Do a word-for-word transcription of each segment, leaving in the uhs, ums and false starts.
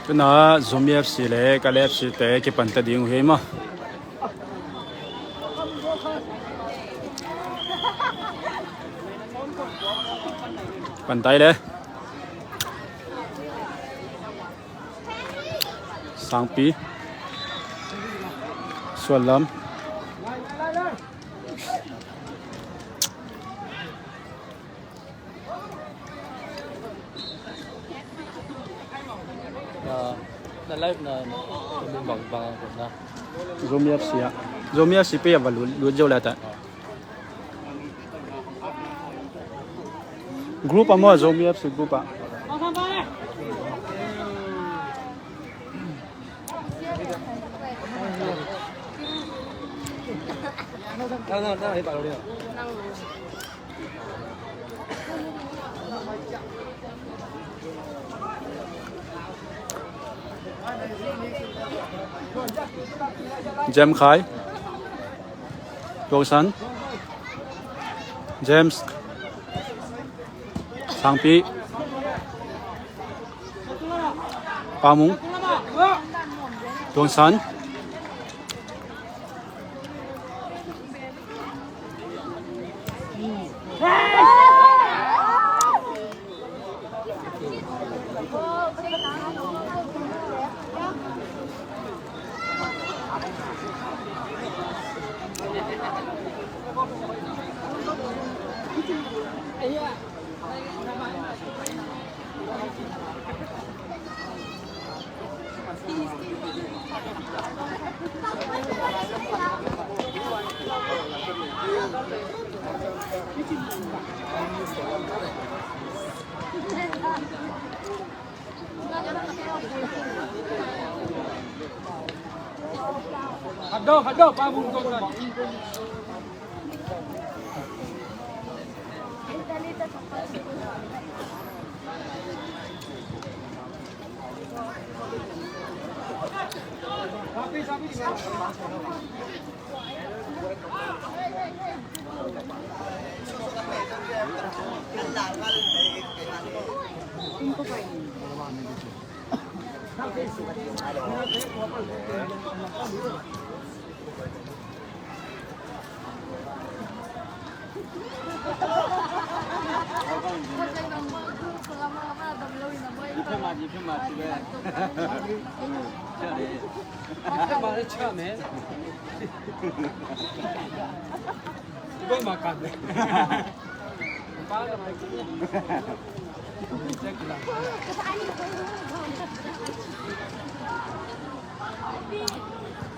Tuna Zomi F C le Kale F C te kipan ta ding uh hi maw. Pantai le. Sangpi. Suan lam. Na, na live na, na bang, bang, na. Zomi F C ah. Zomi F C page ah va lut, lut zo la ta. Group ah maw, Zomi F C group ah. Jem Khai. Tuang San. James. Sangpi. Pamung. Tuang San.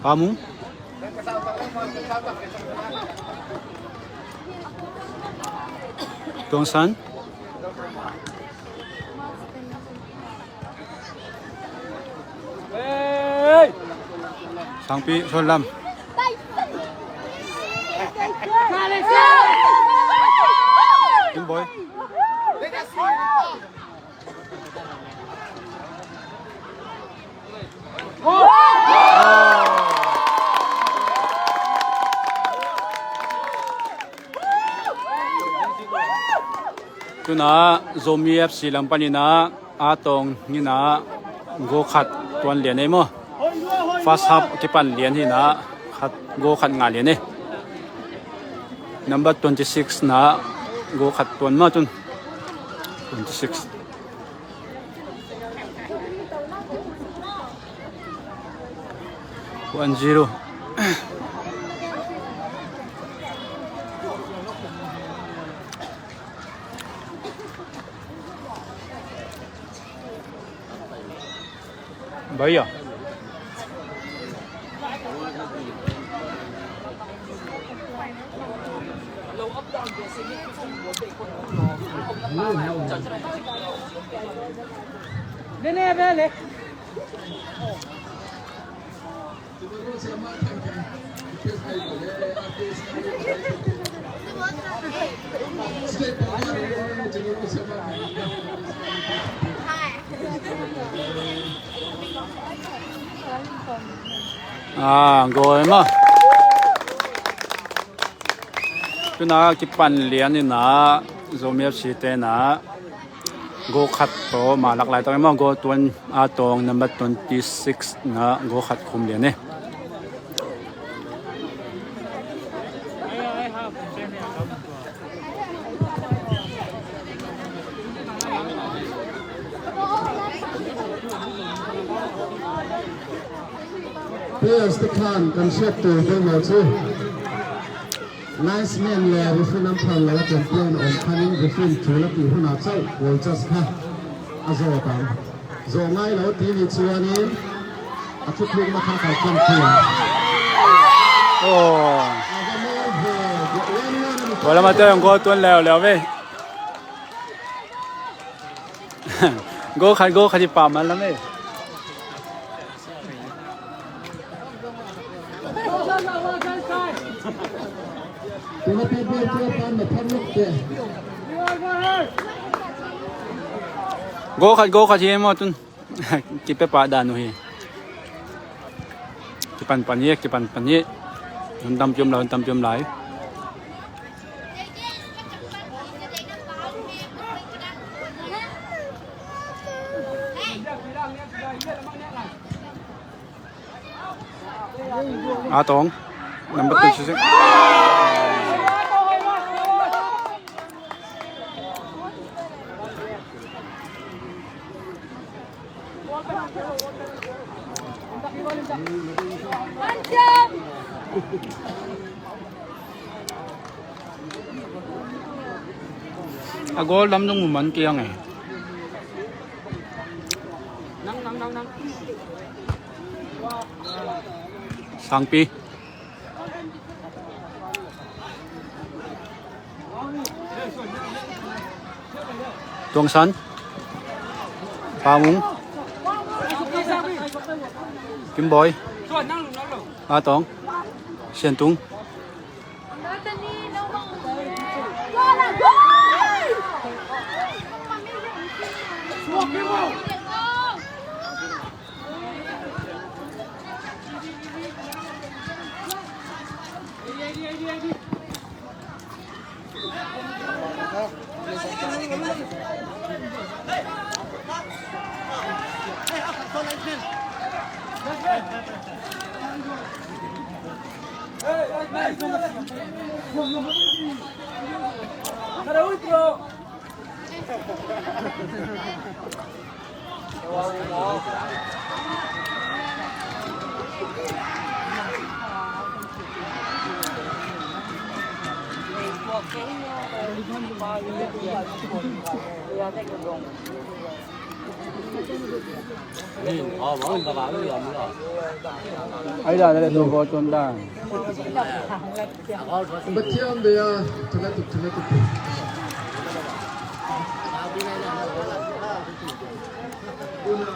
Pamung. Tuang San. Sangpi, Suan Lam. King Boy. Tuna Zomi F C lam panin ah, A Tawng in ah goal khat tuan lian ei maw. First half kipan lian hi in ah, khat, goal khat ngah lian ei. Number twenty six in ah goal khat tuan maw tun. Twenty six. One zero. Bai a. Ah, goal maw. Tuna kipan lian ina Zomi F C tena goal khat tawh malak laitak ina goal tun a tawng number twenty six na goal khat khum lian e. Players te khan kan hriat tur peuhmah chu, linesman le referee nam phal lo a complain om khanin referee thu la pih hunah chauh goal chance kha a zawt ang. Zawh ngai lo ti ni chuanin a thutlukna kha kalkhan thei ang. Aw. Goal lam a tawh goal tun leuleu ve. Goal khat, goal khat i pah man lam e. Goal khat, goal khat hi maw tun. Kipe pah dan uh hi. Kipan pan hi, kipan pan hi. Hun tam pium lai, hun tam pium lai. A tawng. Number twenty-six. A goal lam zong mu man kiang e. Sangpi. Tuangsan. Pamung. Kimboi. A Tawng. Siantung. Ai da le tu ko chun da. Pathian bia thungatuk thungatuk. Tuna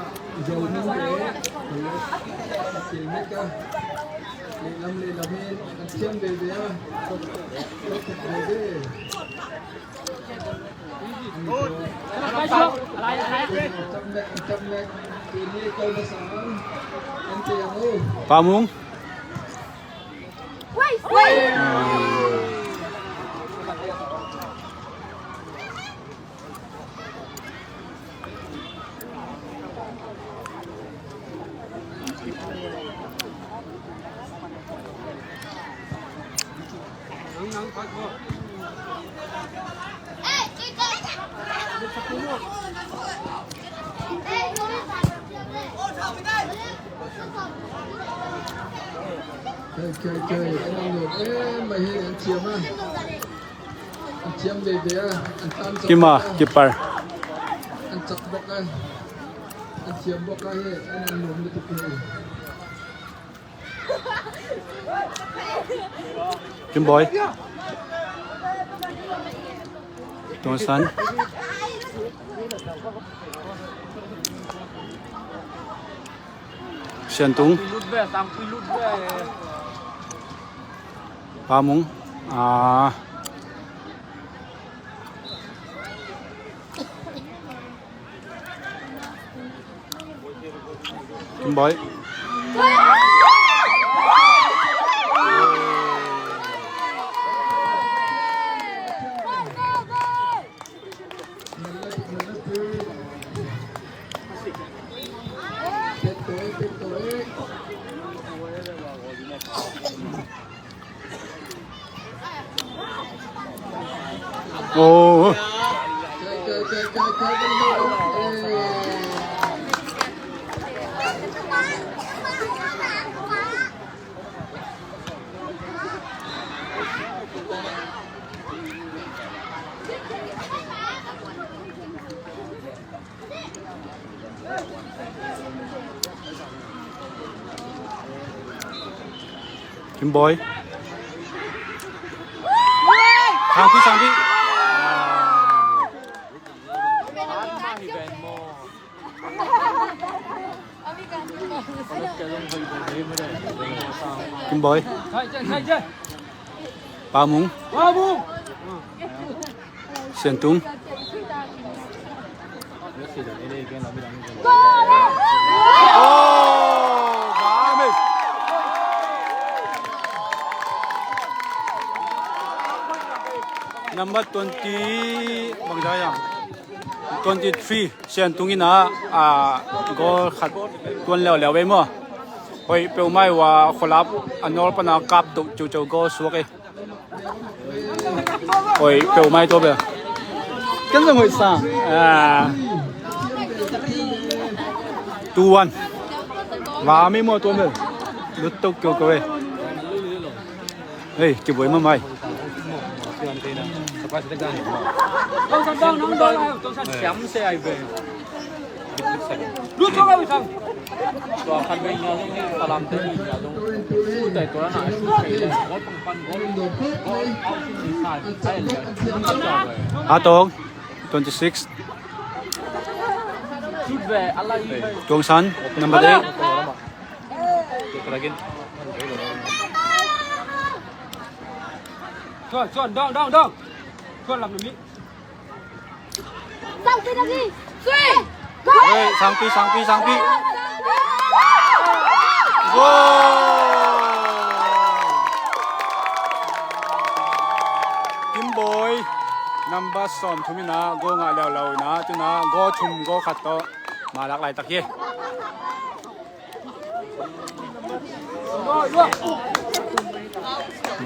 Zomi le Kilmeka lehlam lehlam in Pathian bia bia. Pamung. Kima, keeper. Kim Boy. Tuang San. Sian Tung. Pa Mung. Ah. Kim Boy. Oh. Kim Boy. Sangpi, Sangpi. Kim Boy. Pa Mung. Sian Tung. Oh, number twenty, bangzah hiam? Twenty-three, Sian Tung in ah, ah, goal khat tuan leuleu ei maw. Hoih peuhmah ei uh a, khualap a nawl pana kap toh ciuciau goal suak ei. Hoih peuhmah ei tua bel. Kan zong hoih sa. Ah. Two one. Va mei maw tua bel. Lut toh kiukiu ei. Hei, kibuai mahmah ei. Hatong, twenty-six. Tuang San, number eight. Suan, Suan, dong, dong, dong. Suan lam na mi. Sangpi na mi. Sui. Hey, Sangpi, Sangpi, Sangpi. Goal! Kim Boy, number sawm thum in ah goal ngah leuleu in ah, tu in ah goal thum goal khat tawh malak laitak hi.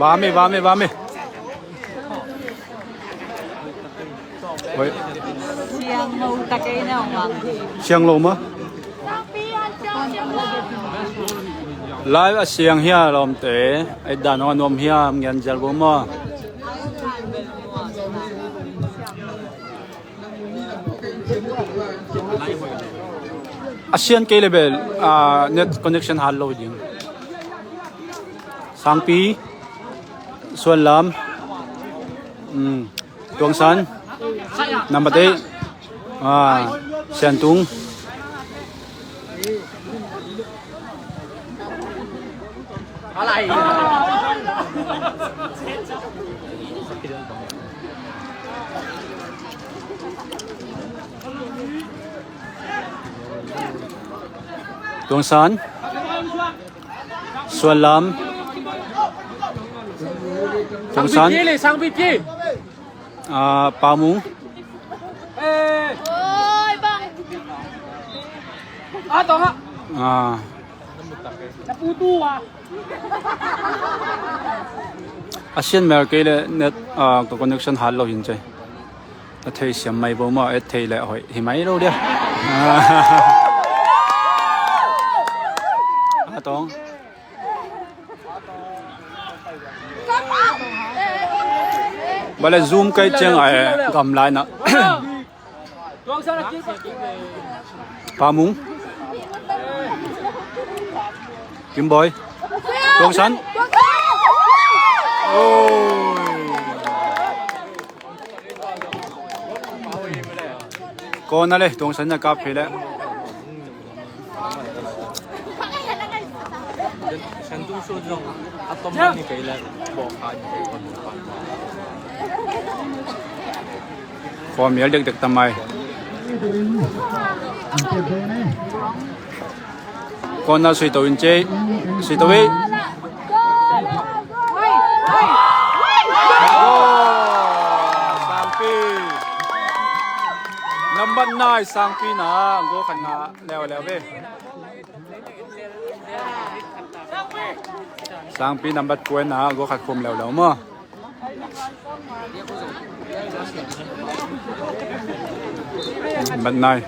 Vame, vame, vame. Oi. Siang lo ta kei na mang. Siang lo ma. Live a siang hia lawmte. Ei dan hong a nuam hiam ngian zial bo maw. A sian kei le bel, ah, net connection hat lo ding. Sangpi, Suan Lam, um, Tuang San, number eight, ah, Sian Tung. Tuang San, Suan Lam, Tuang San. Ah, Pa Mung. Oi, bang. Ah, tong ah. Ah. Na putu ah. A sian mel kei le net, ah, ka connection hat lo hin cei. A thei siam mai bo maw, et thei le hoih hi mai lo dia. Ah. Ah, tong. Bale Zoom kai ciang ai gam lai na. Pa Mung. Kim Boy. Tuang San. Oh. Corner le, Tuang San na kap phei le. Khua mial dekdek ta mai. Corner sui to in cei. Sui to ei. Goal! Sangpi. Number nine Sangpi na goal khat ngah leuleu ve. Sangpi number ten na goal khat khum leuleu maw. Number nine.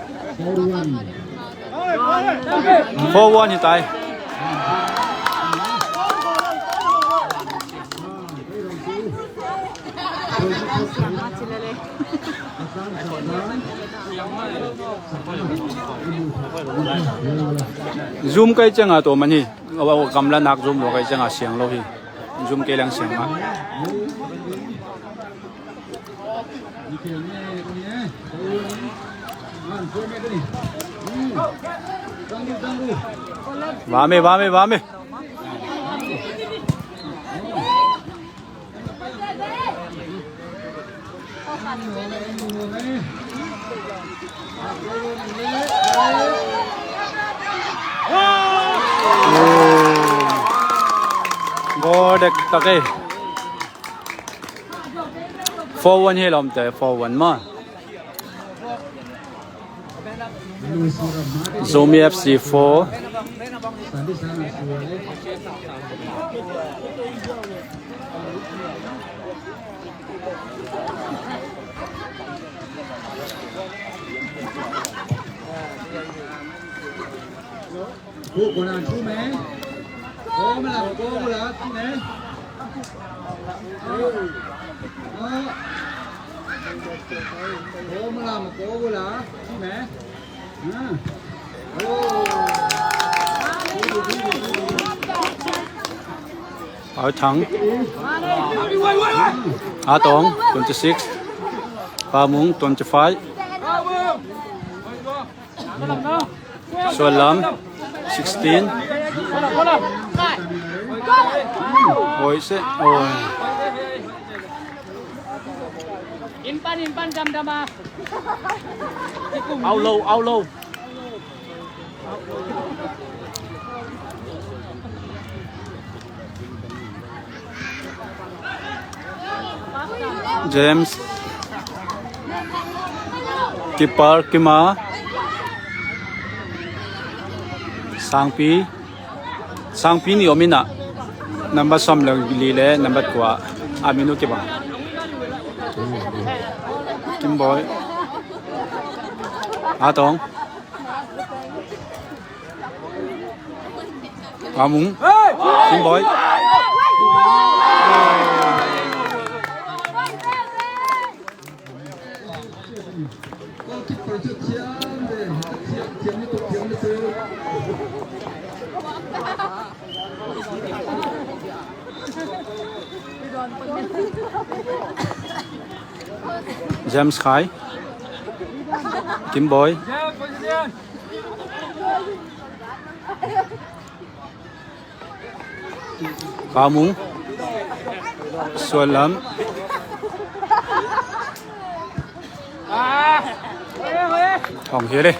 Four one hi tai. Zoom kai ciangah tua man hi. Gamla nak zoom lo kai ciangah siang lo hi. Zoom kei leng siang mah. Vam e, vam e, vam e. Goal dektak e. Four one hi lawmte, four one maw. Zomi F C four. Pau Thang. A Tong, twenty-six. Pa Mung, twenty-five. Suan Lam, sixteen. Oi se, oi. Inn pan, inn pan, damdam a. Au lo, au lo. James. Keeper Kima. Sangpi. Sangpi nih om in ah. Number sawm le li le number kua. A min uh kibang. Kim Boy. A Tong. Pa Mung. Kim Boy. James Khai. Kim Boy. Pa Mung. Suan Lam. Hong hi le.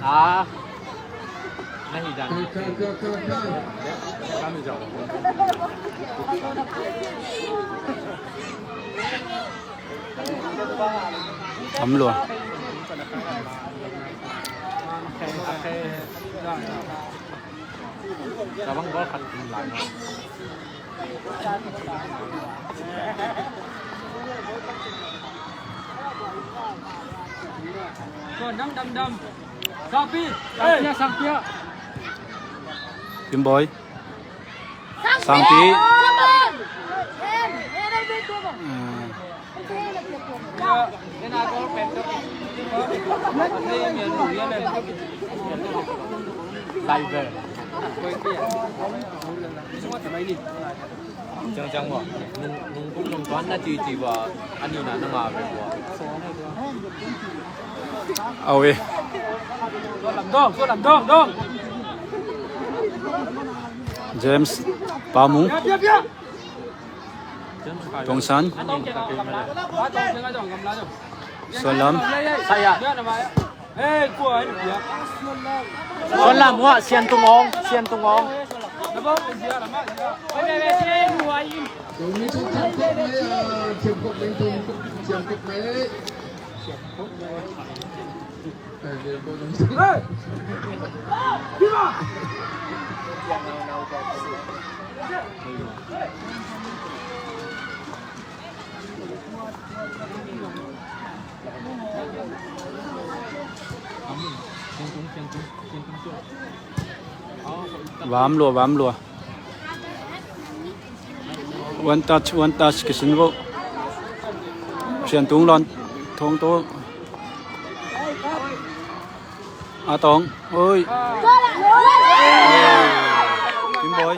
Ah. Tam lua. Kim Boy. Sangpi. Ciangciang uh ah nung, nung, nung tuan na cici uh ah, a nihna na ngah ve uh ah. Au e. James, Pamung. Tongsan. Suanlam. Suanlam uh ah, Siantung Awng, Siantung Awng. Vam lua, vam lua. One touch, one touch, kisin vo. Siantung Lawng, Thawngtaw. A Tawng, oi. Kim Boy.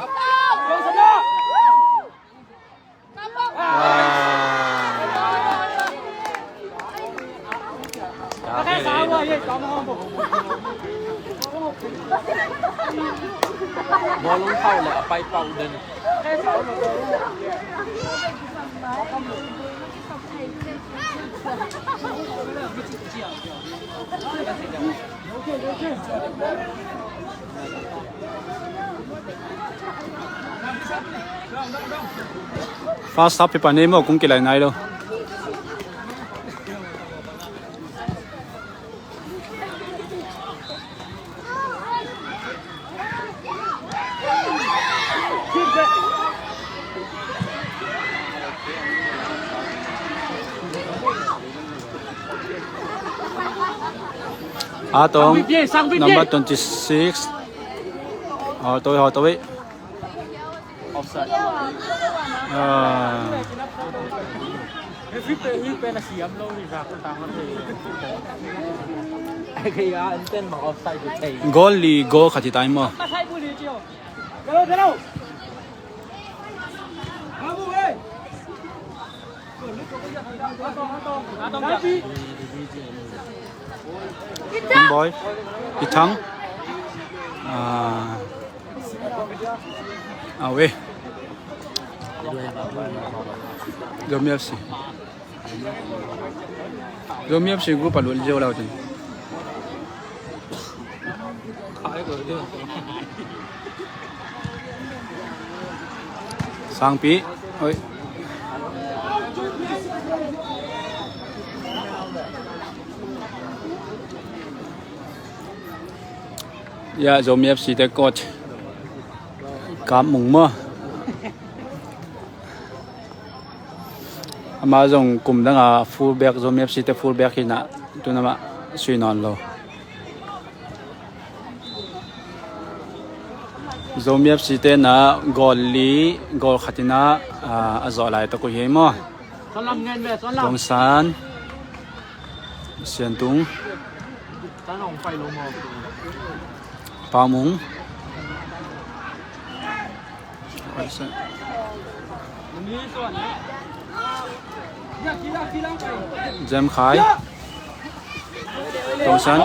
Bawlung khau le a pai pau den. First half pipa nei maw, kung kilai nai lo. A Tawng, number twenty-six. Hawtawi, Hawtawi. Offside. Ah. Goal li, goal khat hi tai maw? Boy, i Thang. Ah. Awe. Zomi F C. Zomi F C group a lut ziau lau cin. Sangpi. Oi. Ya, Zomi F C te coach Kap Mung maw? Ama zong kum danga fullback, Zomi F C te fullback hi na, tun amah sui nawn lo. Zomi F C te na goal li, goal khat ina, ah, a zawh lai tak uh hi maw? Tongsan. Siantung. Pamung. Jem Khai. Tongsan.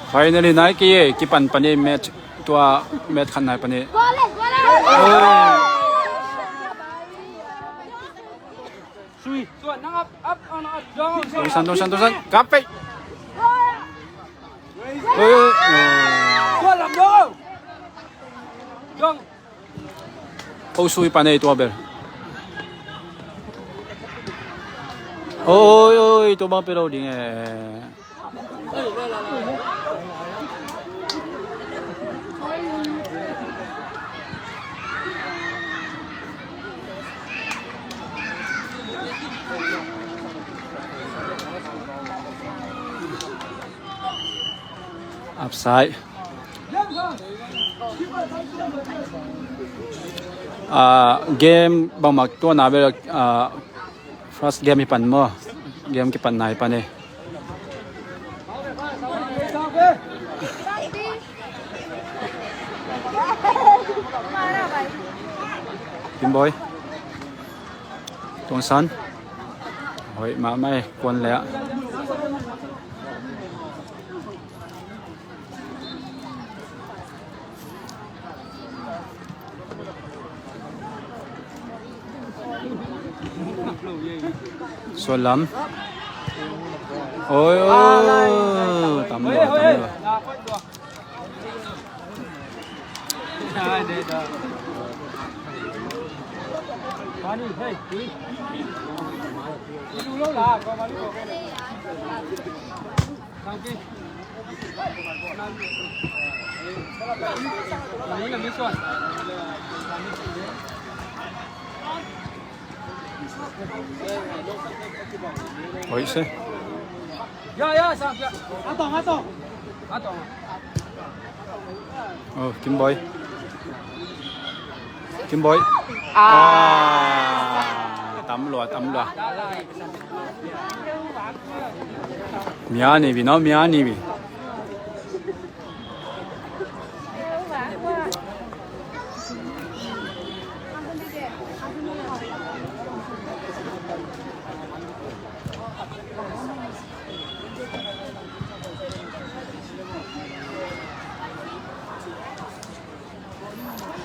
Finally, nai kei e, kipan pan e match, tua match khat nai pan e. Tongsan, Tongsan, Tongsan, kap pei. Oi, oi, oi. Ko sui pan ei tua bel. Oi, oi, tua bang pe lo ding e. Upside. Ah, game bangmah tuana bel, ah, first game hi pan maw. Game kipan nai pan e. Kim Boy. Tuang San. Hoi, mah mai, kuan leh. Sual lam. Oi, oi. Tam lua, tam lua. Oi, se. Ya, ya, sa, ya. Atong, atong. Atong. Oh, Kim Boy. Kim Boy. Ah. Ah, tam lua, tam lua. Mia ni bi no, mia ni bi.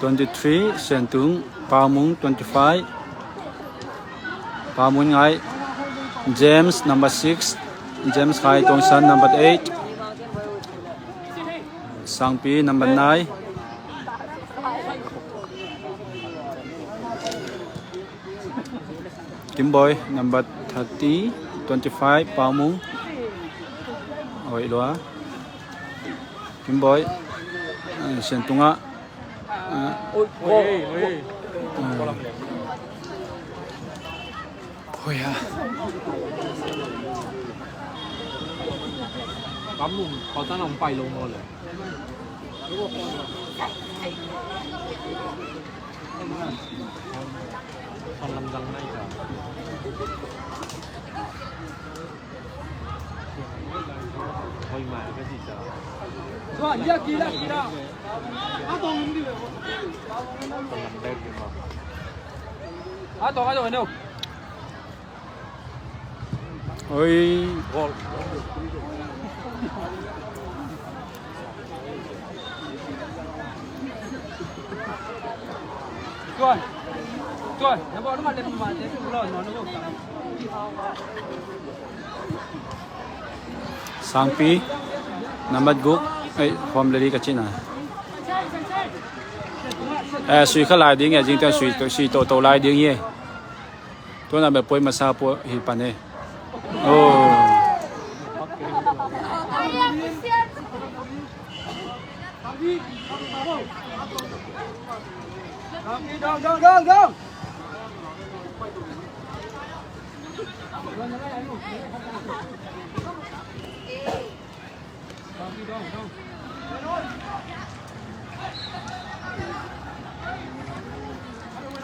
Twenty-three, Siantung, Pau Mung, twenty-five. Pau Mung ngai, James, number six. James Khai Tongsan, number eight. Sangpi, number nine. Kim Boy, number thirty, twenty-five, Pau Mung. Oi, lua. Kim Boy. Eh, Siantung ah. Eh. Oi, oi, oi. Eh. Oi, ah. Kam lum, kau tanam pai lum mo le. Oi. Sangpi, number guk, eh, home lady ka cina. Eh, sui kha lai ding e, jing te sui, sui to to lai ding e. Tuana bel poi masa poi hi pan e. Oh.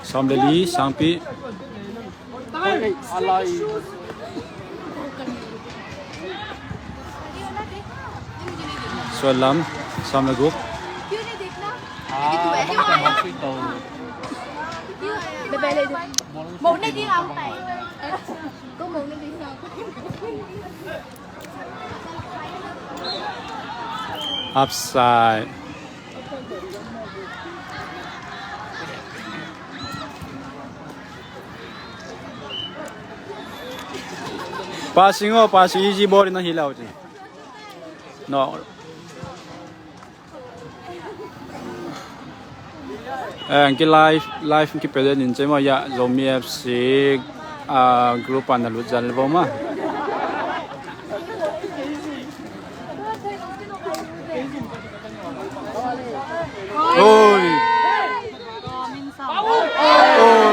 Sawm le li, Sangpi. Sual lam, sawm le guk. Upside. Passing, oh, passing, easy ball na hi lo ci. No. Eh, ang ki live, live ang ki pede nin cei maw, ya, Zomi F C, ah, group a na lut zal vo maw. Oi. Oi.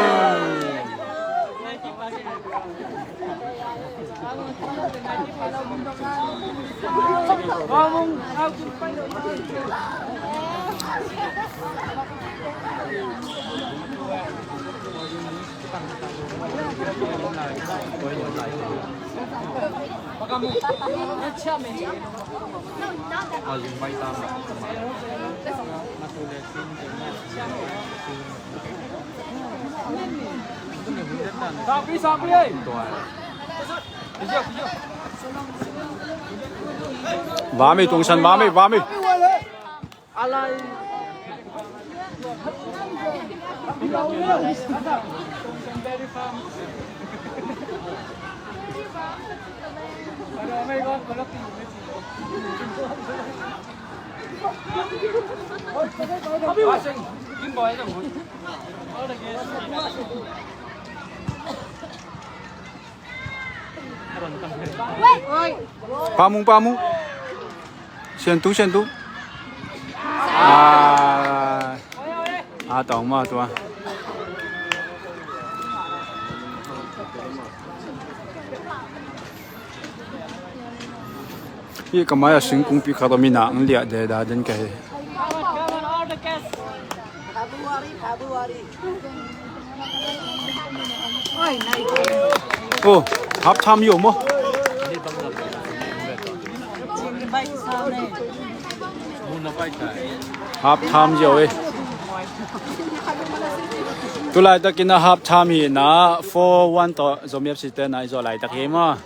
Vami, Tuang San, vami, vami. Pamung, pamung. Sian tu, sian tu. Ah, ah, tau ma tua. Hi kamai a singkung pi khat om ina ang liah de da den ka hi. Oh, half time yo mo. Half time yo eh. Tulai takin a half time hi na four one to Zomi F C te na i zo lai tak hi mo.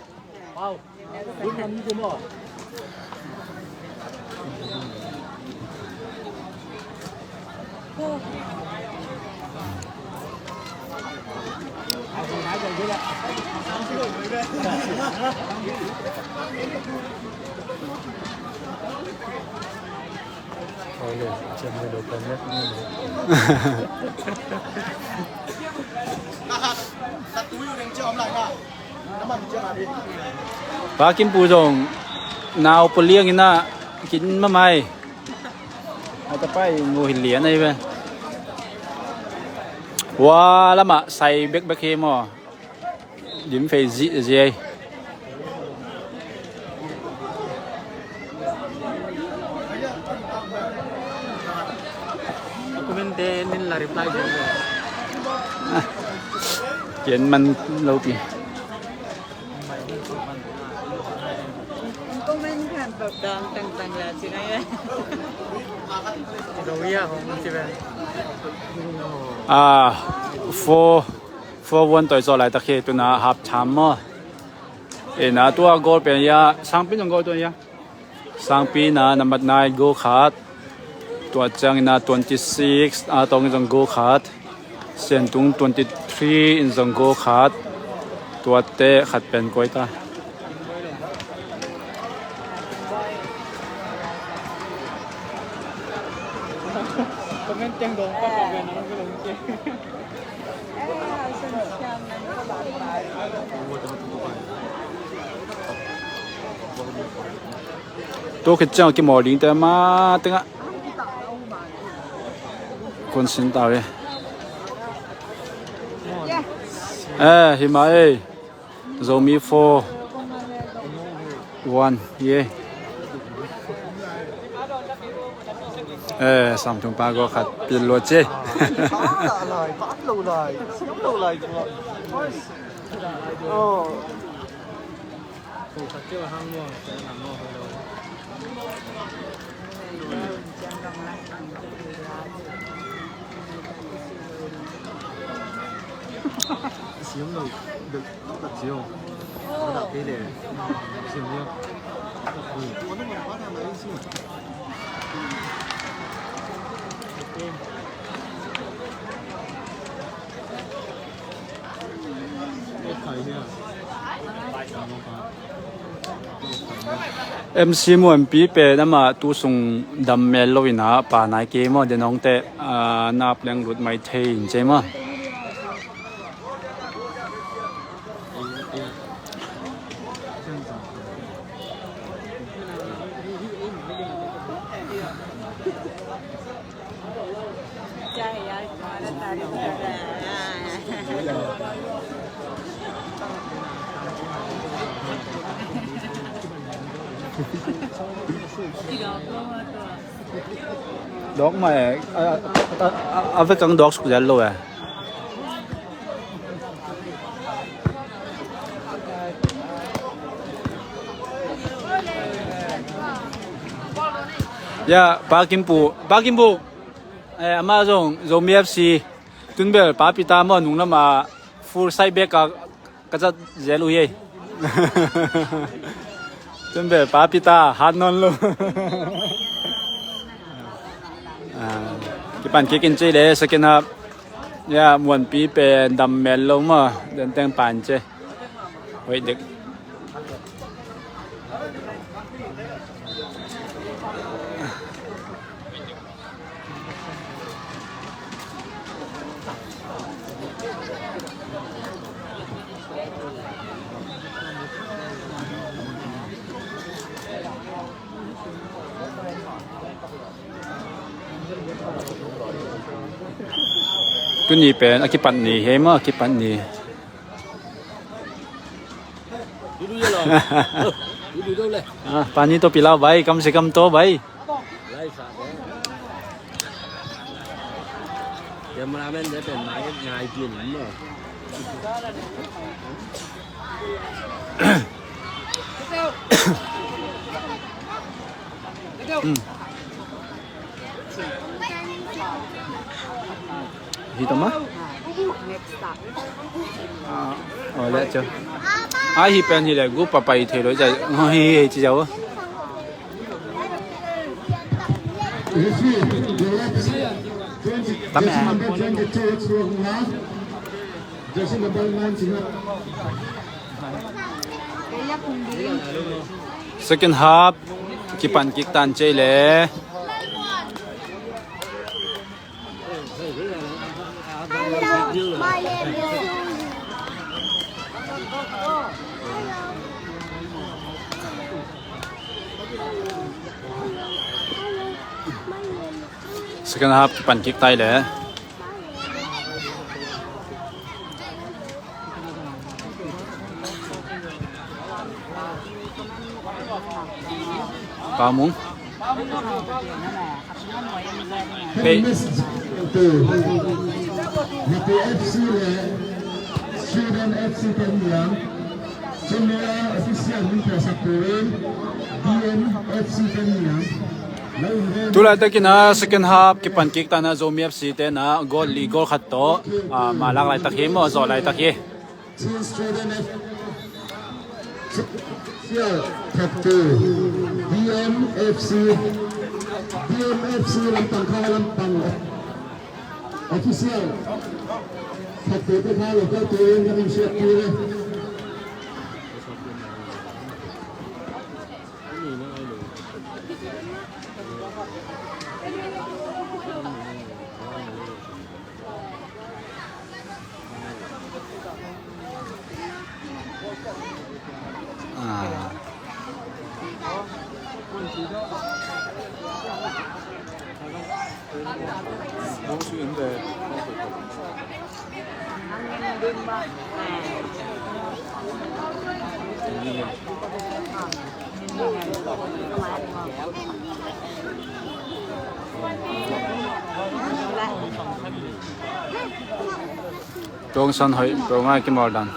Pa Kim Pu zong nau paliang ina kin mamai. Ata pai ngu hi lian ai ve. Wa lama sai bek bek hi mo. Dim fei zi zi ai. Comment te nin la reply zen. Kian man lo pi. Comment khan tang tang la cina ya. Lo ya hong ci ben. Ah, four four one toi zo lai tak hi tuna half time mo. Ina tua goal pen ya Sangpi nong goal tua ya. Sangpi na nambat nine goal khat. Tua ciang ina twenty six a tong zong goal khat. Siantung twenty three in zong goal khat. Tuate khat pen koi ta. Comment teng dong pa ko ben ang ko long ke. Tu khit ciang kimawl ding te ma tengah. Kun sin tau e. Eh, hi ma e. Zomi four one, ye. Eh, Samthung pa goal khat pil lo che. M C Muanpi pen amah tu sung dam mel lo in a pa nai kei maw, den hong teh, ah, nap leng lut mai thei in cei maw. Dawk mah e, a, a, a, a vekang dawk suk zel lo e. Ya, Pa Kimpu, Pa Kimpu. Eh, amah zong Zomi F C, tunbel Pa Peter maw, nung lamah full side back a ka zat zel uh hi ei. Tunbel Pa Peter hat nawn lo. Ah, kipan kik in cei le, second half. Ya, Muanpi pen dam mel lo maw, den teng pan cei. Hoih dek. Tuni pen a kipat ni hi maw, a kipat ni. Ah, pani to pilau bai, kam se kam to bai. Cameraman te pen mai ngai pian in maw. Hmm. Hi ta ma? Ah, oh, le cho. Ai hi pen hi le gu pa pai thei lo ja. Hi hi ci jau. Tam e. Second half kipan kik tan cei le. Second half kipan kik tai le. Pamung. Hey. Mipi F C le Student F C ten yang. Cun official min phuasak turin D M F C ten yang. Tulaitak in a second half kipan kik tan a Zomi F C ten a goal li goal khat tawh, ah, malak laitak hi maw, zawh laitak hi. Chin Student F C, official thaktu, D M F C, D M F C lampang kha lampang official thaktu te kha lo kha tu in kan in siat tu le. Ah. Tongsan hoih, tonga kimawl dan.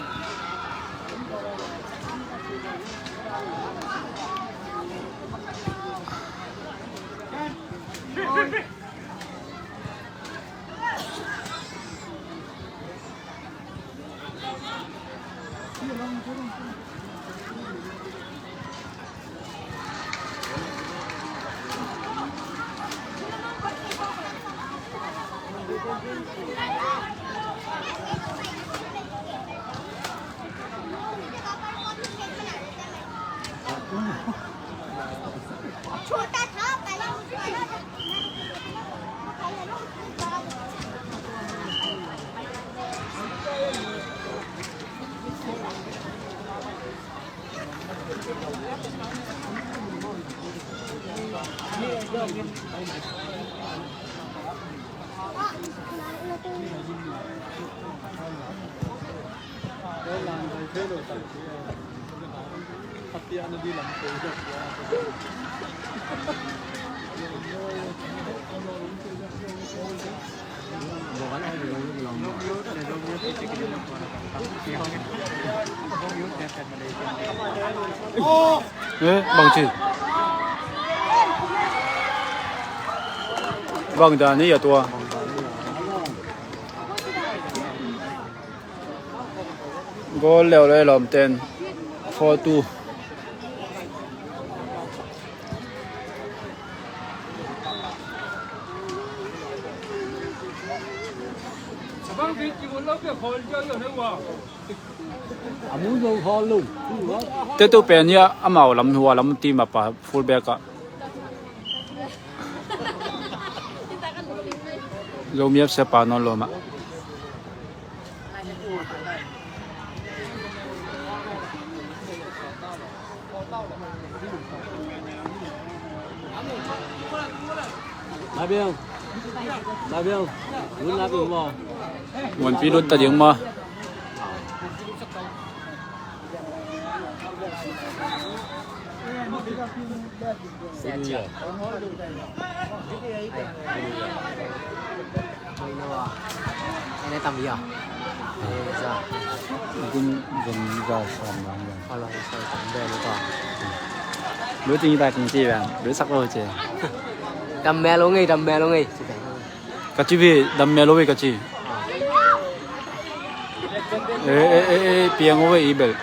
Eh, bangci. Bang dan hi a tua. Goal leuh leh lawmten four two. Tetu pen hi a, amau lam hua lam team a pa fullback ah. Zomi F C pa nawn lo mah. Muanpi lut ta ding maw? Lu ting ta king ci bang, lu sak lo ce. Dam mel lo ngei, dam mel lo ngei. Ka ci ve, dam mel lo ve ka ci. Eh, eh, eh, eh, piang lo ve i bel.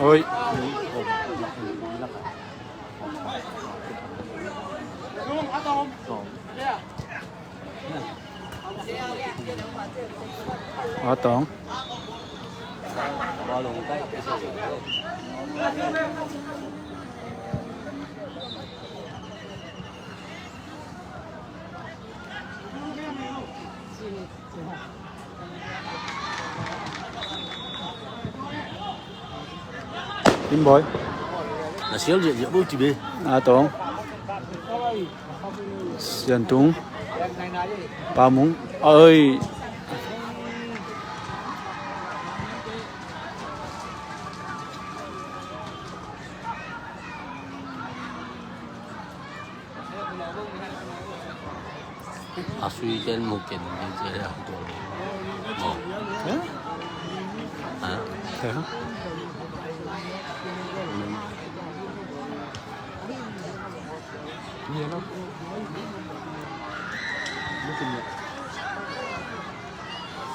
Oi. A tawng. Kim Boy. Na sial ziahziah bo ci be. A tawng. Sian Tung. Pa Mung. Oi. A sui ken mu ken ni cia ya tua lo. Ha?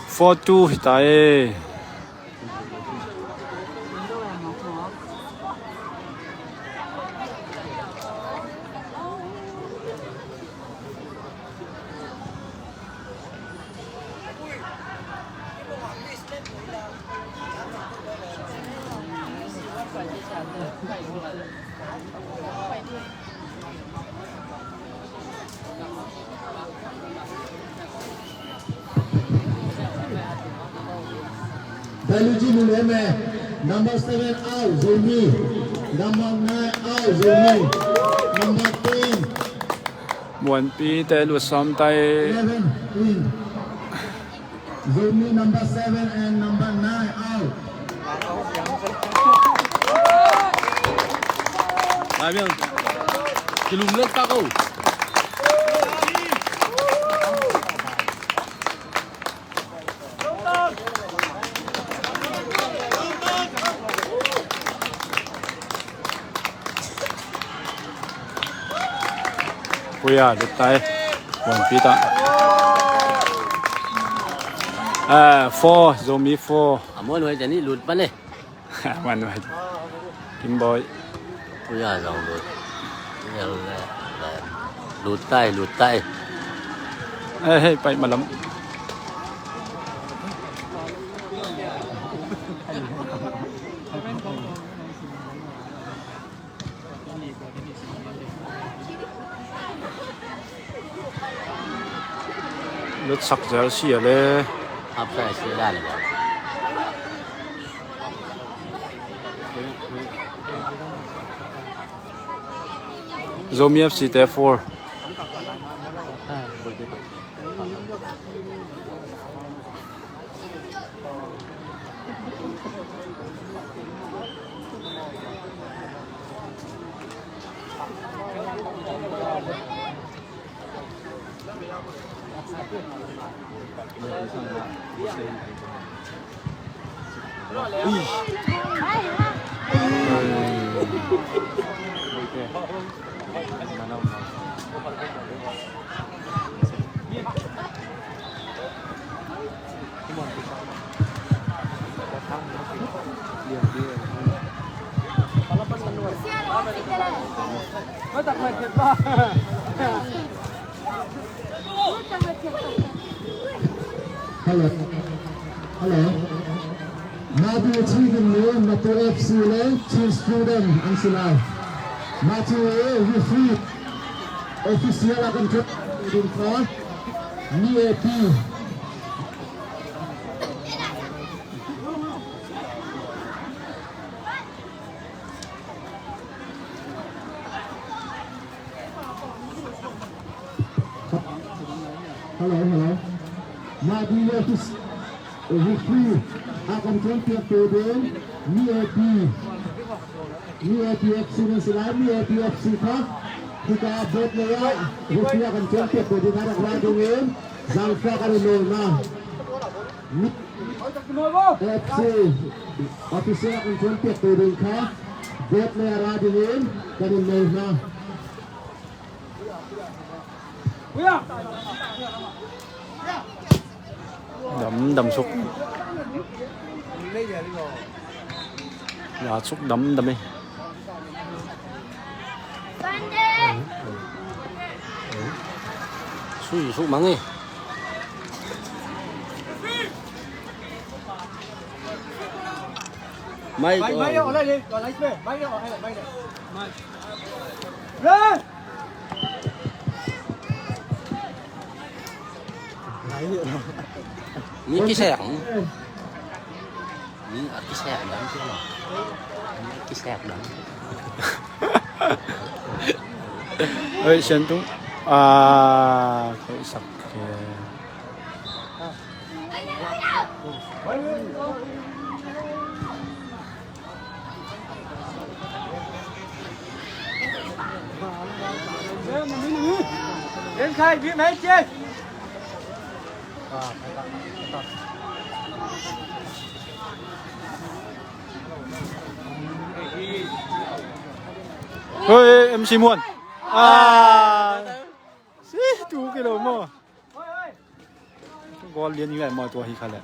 Four two hi ta e. Bailuji Muleme, number seven out, Zomi. Number nine out, Zomi. Number ten. Muanpi te lut sawm ta e. Eleven in. Zomi number seven and number nine out. Lai Biang. Kilum lek tak o. Puya, lut ta e. Muanpi ta. Ah, four, Zomi four. A muan huai teni lut pan e. Muan huai. Kim Boy. Puya zong lut. Puya lut le. Lut tai, lut tai. Eh, hei, pai malam. Lutsak zel si a le. Upside si dan le. Zomi F C te four. Hello. Hello. Matu Chin in Matu F C le Chin Student an si lai. Matu referee official a kan cut ding kha. Ni A P. Hello, hello. Matu office, referee a kan cut piak tu ding. Ni A P. Ni A P F C na si lai, Ni A P F C kha. Hika bet leia, referee a kan cut piak tu ding, a rak lai ding in. Zangfah kan i nolna. Ni A P F C official a kan cut piak tu ding kha. Bet leia ra ding in, kan i nolna. Dam, dam suk. Ya suk dam, dam e. Sui suk mang e. Mai, mai, mai, mai, mai, mai, mai. Mi kisek. Mi a kisek dang. Mi a kisek dang. Oi, Siantung. Ah, koi sak ke. Oi, M C Muan. Ah. Si, tu kilo mo. Goal lian hi lai maw, tua hi kha leh.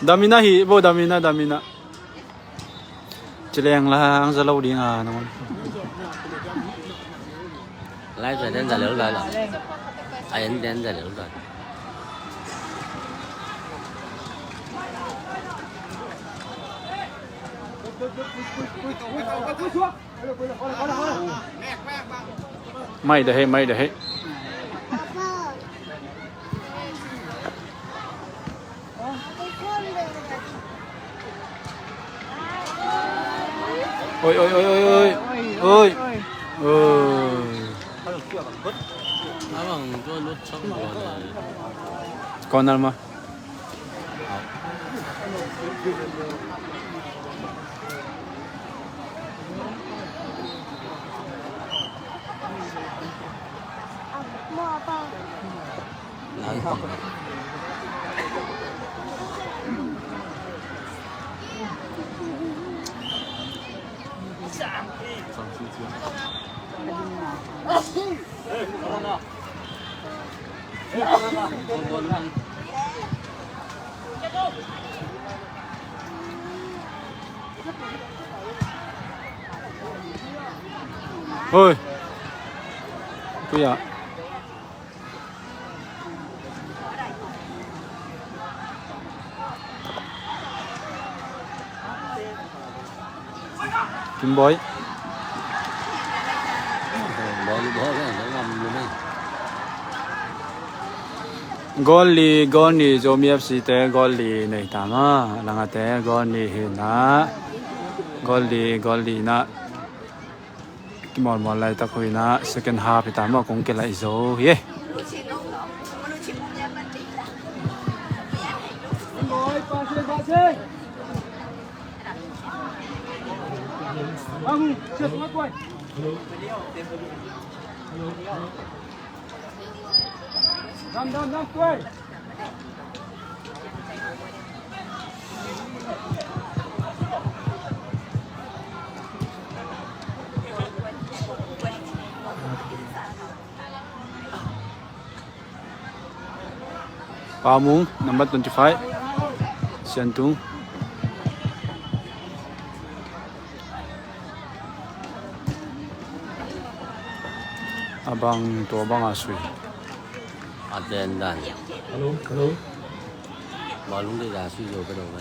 Damina hi bo, damina, damina. Ci leng la ang za lo ding a nong. Lai za den za lo la la. A en den za lo la. Mai da hei, mai da hei. Oi, oi, oi, oi, oi. Oi. Oi. Corner ma. Oi. Kuya. Kim Boy. Goal li, goal li, Zomi F C te goal li nei ta ma, langate goal li hi na, goal li, goal li na. Kimawlmawl laitak hui na, second half hi ta maw, kong kilaih zo hi. Pamung, number twenty-five. Siantung. A bang, tua bang a sui. A ten dan. Hello, hello. Bawlung dei dan sui zo ka do ka.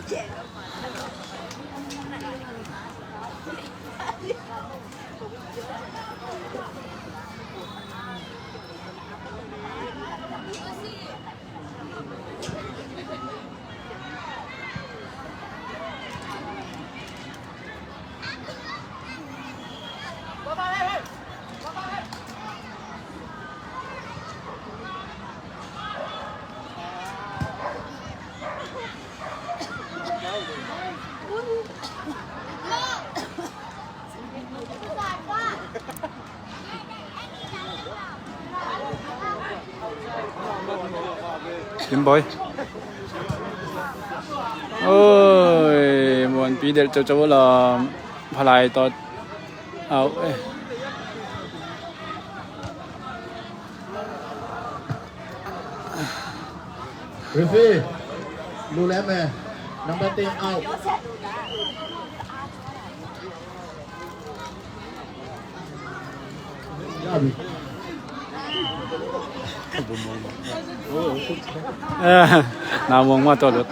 Kim Boy. Oi, Muanpi delh ceuceu lam. Phalai tot. Au, eh. Referee, lu lem eh. Number ten out. Eh, na muang ma to lut.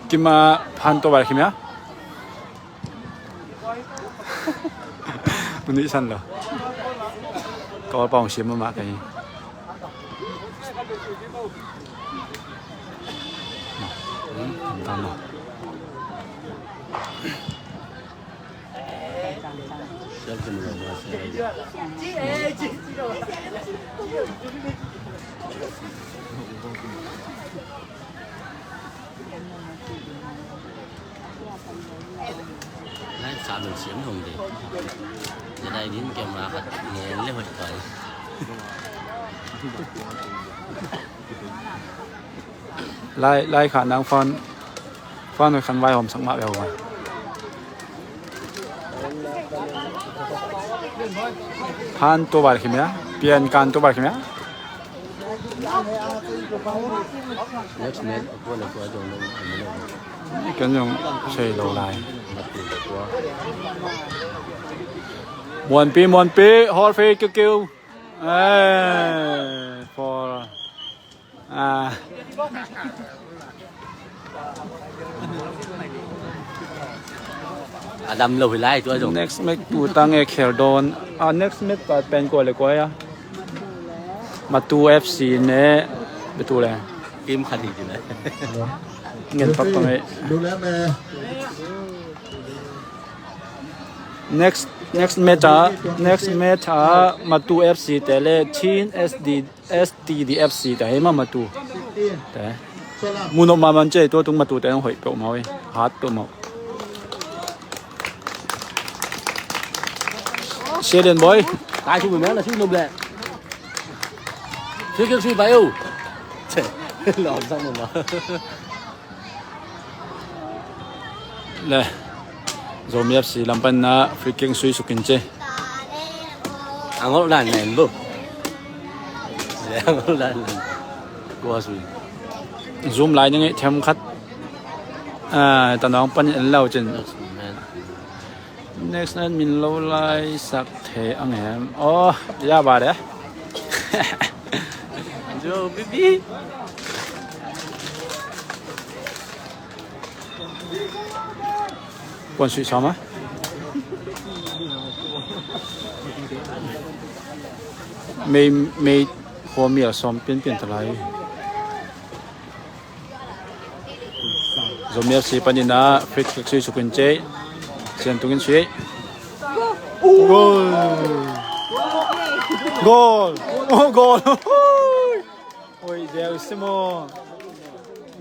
Kima phan to bai kimia. Muni san lo. Ka awlpa hong siam mahmah ka hi. Lai sa lun siam hong de. Jadai din camera khat ngen le hoih kal. Lai, lai kha nang phone, phone hoih khan vai hom sak mah ve ho vai. Phan tua bai khim ya, pian kan tua bai khim ya. Next match, a kua le kua zong lo, a mi lo. Kan zong sei lo lai. Muanpi, Muanpi, hol fei kiu kiu. Eh, for Ah. A dam lo hi lai tua zong. Next match tu tang e khel dawn. Ah, next match pa pen kua le kua a. Matu F C ne betu le. Team khat hi ti le. Ngen pak tang e. Next, next match a, next match a Matu F C te le Chin S D, S T D F C te hi ma Matu te. Munok ma man che tua tung Matu te hoih peuh mau e. Hat peuh mau. Sialian boy. Kai su mel na su nom le. Su kek su bai u. Che. Lom sang nom ma. Le Zomi F C lam pan na free kick sui sukin che. Angol dan nen bu. Le angol dan nen. Kua sui. Zoom lai ning e them khat. Ah, tanong pan en lau chin. Next night min lo lai sak the ang em. Oh, ya ba de. Jo bibi. Puan sui sama. Mei mei khua mial som pian pian talai. Zomi F C panin a free kick sui sukin che. Sian tungin sui. Goal. Goal. Oh, goal. Oi, Deus Simo.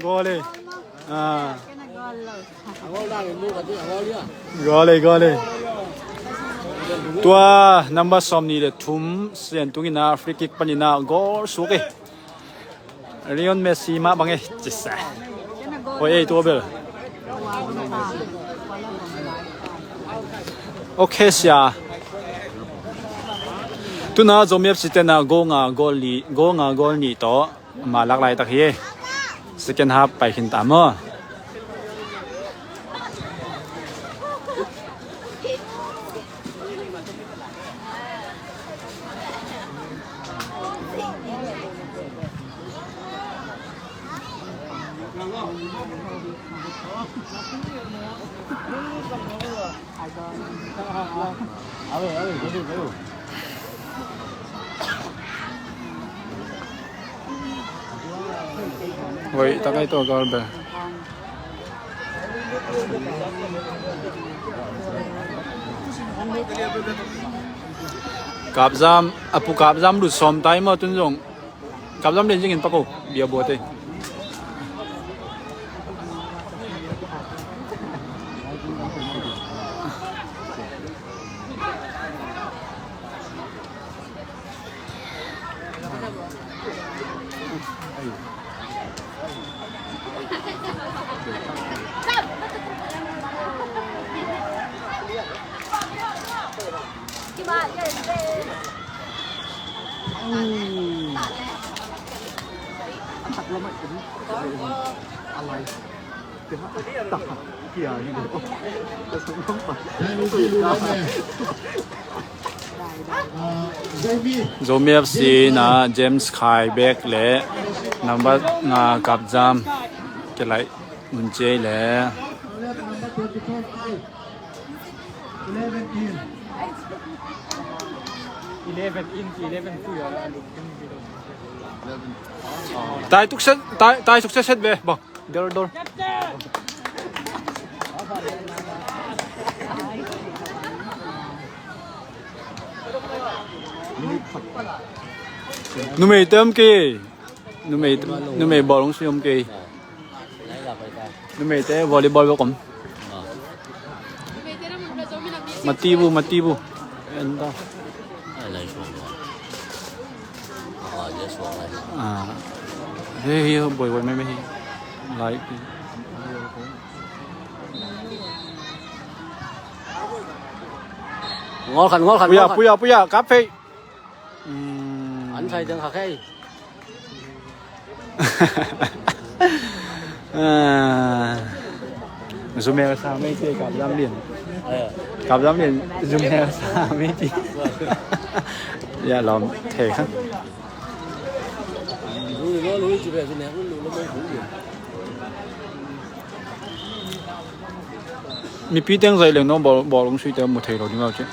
Goal e. Ah. Goal e, goal e. Tua number som ni le thum sian tungin a free kick panin a goal suk e. Leon Messi mah bang e. Cisa. Hoi ei tua bel. Ok sia. Tuna Zomi F C tena goal nga goal li, goal nga goal ni to. Ma lak lai tak hi. Second half pai khin ta maw. Hoi, takai to gal be. Kapzam, a pu Kapzam lut sawm tai maw tun zong. Kapzam lian zingin pako, bia buate. Zomi F C na James Khai Bek le number nga Kapzam kelai mun cei le. Tai tuk set, tai, tai tuk set set be. Bang. Dor, dor. Numei tem ki. Numei, numei bawlung siom ki. Numei te volleyball bawk om. Mati bu, mati bu. En ta. Ah, hei, hei, boi, boi, mai, mai, hei. Lai. Ngol khan, ngol khan, puya, ngol khan. Puya, puya, kap hei. An sai dang kha kei. Zumel sa mei ti, Kapzam lian. Kapzam lian, zumel sa mei ti. Ya lom thei kha. Mipi teng zaih leng no bawlung suite mu thei lo ding lo ci.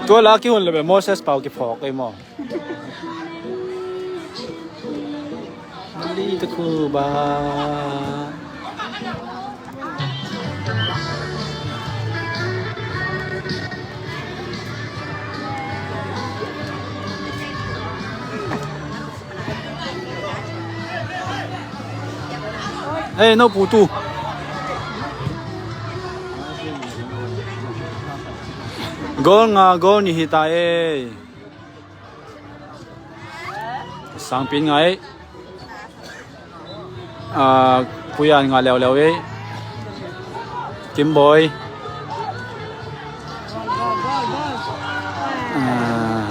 Tua la kihun le be Moses pau kiphawk ei maw? Mali te khu ba. Hei, no pu tu. Gol nga, gol ni hi ta ei. Sangpin ngai. Ah, Puyan nga leuleu ei. Kimboy. Ah.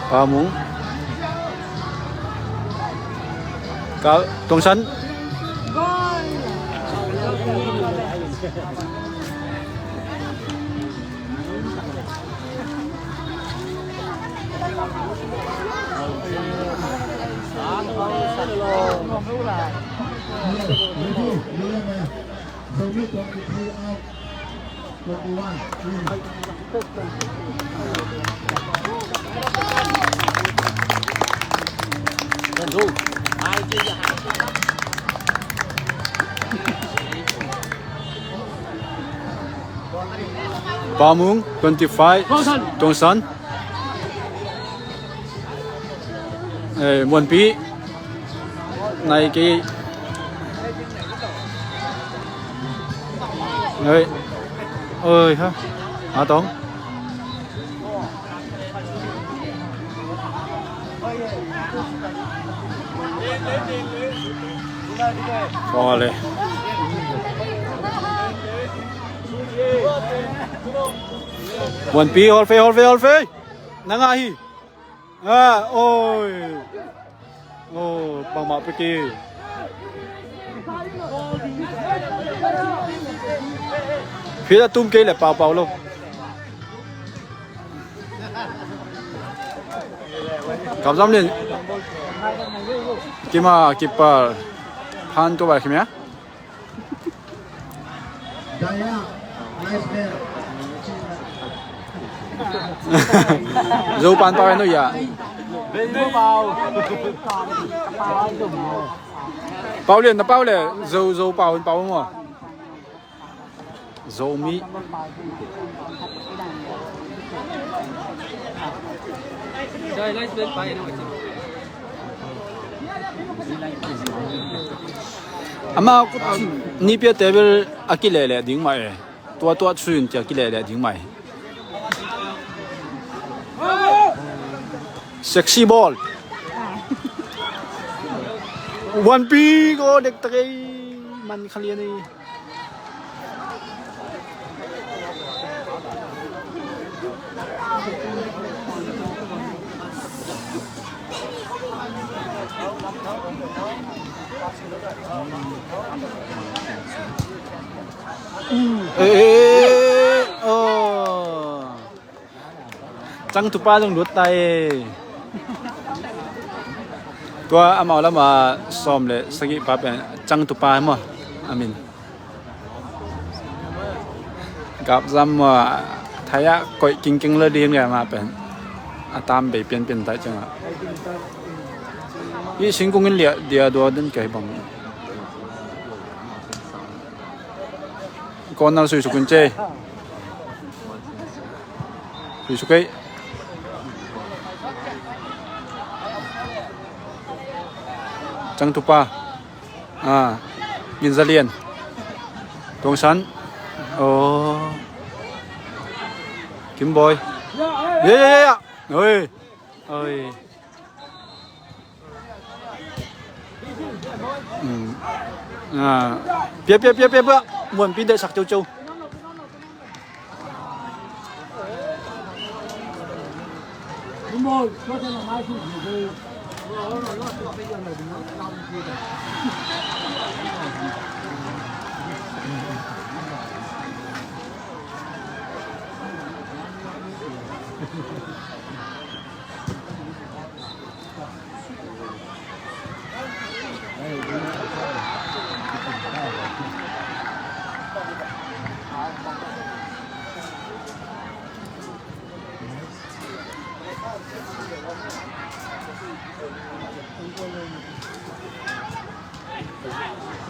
Pamung. Kal Tongsan. Pamung, twenty-five, Tongsan. Eh, Muanpi. Nai kei. Hei. Oi ha. A tong. Ole. Muanpi, hol fei, hol fei, hol fei. Na ngah hi. Ah, oi. Oh, bangmah pek hi. Phit a tum kei le paupau lo. Kapzam lian. Kima, kipal. Phan tua bai khimia. Zopan pau en uh ya. Pau lian na pau le, Zo, Zo pau en pau maw. Zomi. Ama nipia table a kilele ding mai. Tua tua tsuin tia kilele ding mai. Sexy ball. One pi go dek takei man khalian ei. Eh, eh, eh, oh. Cang tupa zong lut ta e. Tua amau lama sawm le sagih pa pen cang tupa maw? Amin. Gapzam maw? Thaya koih kingking la ding le ma pen. A tam bei pianpian tai cang a. I singkung in lia dia dua den kai bang. Corner sui sukun che. Sui sukei. Sangtupa. Ah, Min Za Lian. Tuang San. Oh. Kim Boy. Ya, ya, ya, ya. Oi. Oi. Hmm. Ah. Pia, pia, pia, pia, pia. Muan pi deh sak ceu ceu.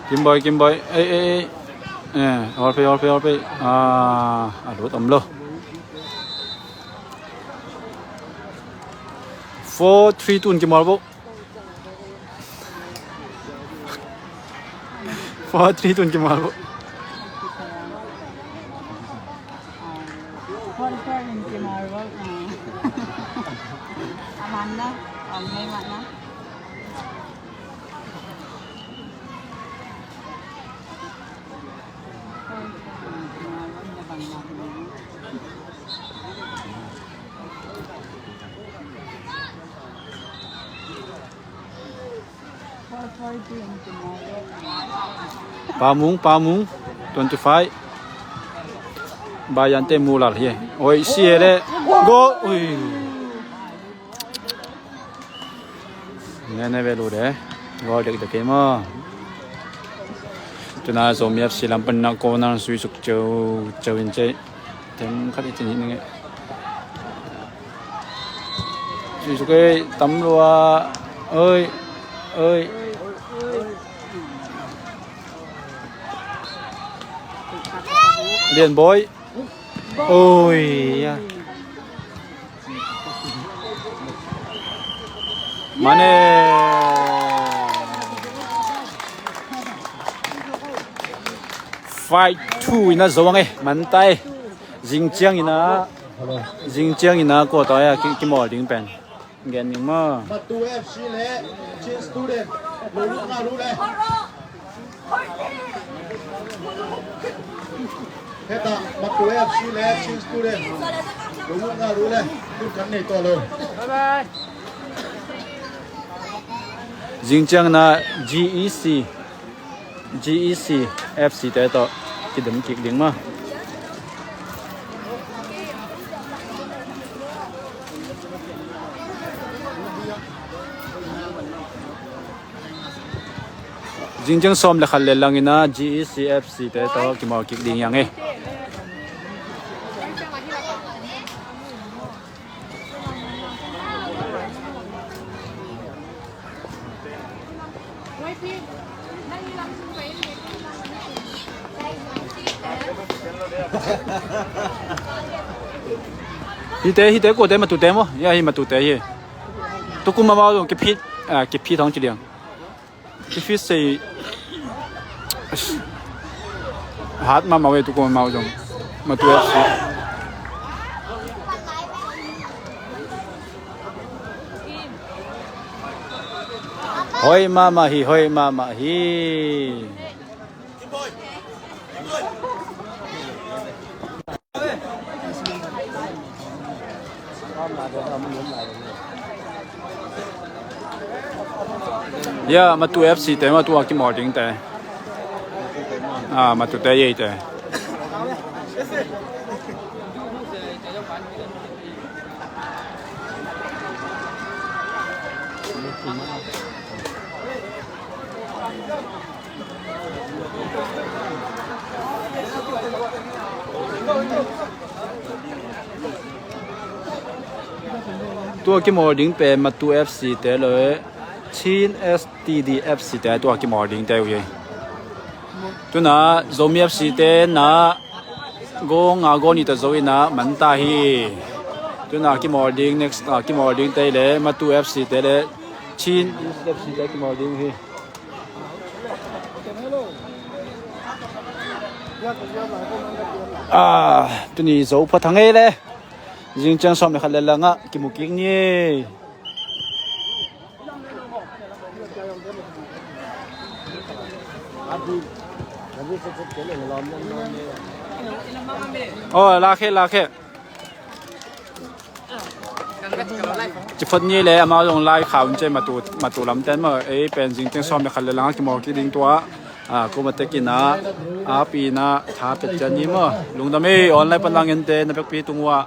Kim Boy, Kim Boy. Ei, ei, ei. Eh, hawlpei, hawlpei, hawlpei. Ah, a lut om lo. Four three tun kimawl bo. Four three tun kimawl bo. Four three tun kimawl bo. Ah. Aman na, ang may man na. Pamung, Pamung, twenty-five. Bayante mulal hi. Oi, si ele. Go. Ui. Nene velu de. Goal dek dek kei maw. Tuna Zomi F C lam pan na corner sui suk ceu ceu in cei. Tem khat i cin hi ninge. Sui suk ei tam lua. Oi. Oi. Lian Boy. Oi. Ya. Mane. Five two ina zo ang e, man tai. Zingciang ina, zingciang ina ko ta ya ki, kimawl ding pen. Gen ning maw. Matu F C le Chin Student. Lo lu nga lu le. Heta Matu F C le Chin Student. Lu lu nga lu le. Kun kan nei to lo. Bye bye. Zingciang na G E C, G E C F C te tawh kidem kik ding maw. Zingciang sawm le khat le langina G E C F C te tawh kimawl kik ding yang e. Hite, hite, kuate Matute maw? Ya, hi Matute hi. Tukum amau zong kiphit, ah, kiphit hong ci liang. Kiphit sei. Hat mahmah ve tukum amau zong. Matu F C. Hoi mahmah hi, hoi mahmah hi. Ya, Matu F C te, Matu a kimawl ding te. Ah, Matu te, yei te. Tua kimawl ding pen Matu F C te le Chin S T D F C te tua kimawl ding te uh hi. Tuna Zomi F C te na gong a gong ni ta zo ina man ta hi. Tuna kimawl ding, next a kimawl ding te le Matu F C te le Chin F C te kimawl ding hi. Ah, tuni zo pha thang ei le. Zing ciang sawm le khat le lang ah kimu kik ni. Oh, lakhe, lakhe. Ci phot ni le amau zong lai kha un ci, matu, matu lamten maw, ei pen zing ciang sawm le khat le lang ah kimu kik ding tua. Ah, kuma tekin ah, a pi in ah tha pia cian ni maw. Lungdam ei, online pan lang en te na pekpi tung uh ah.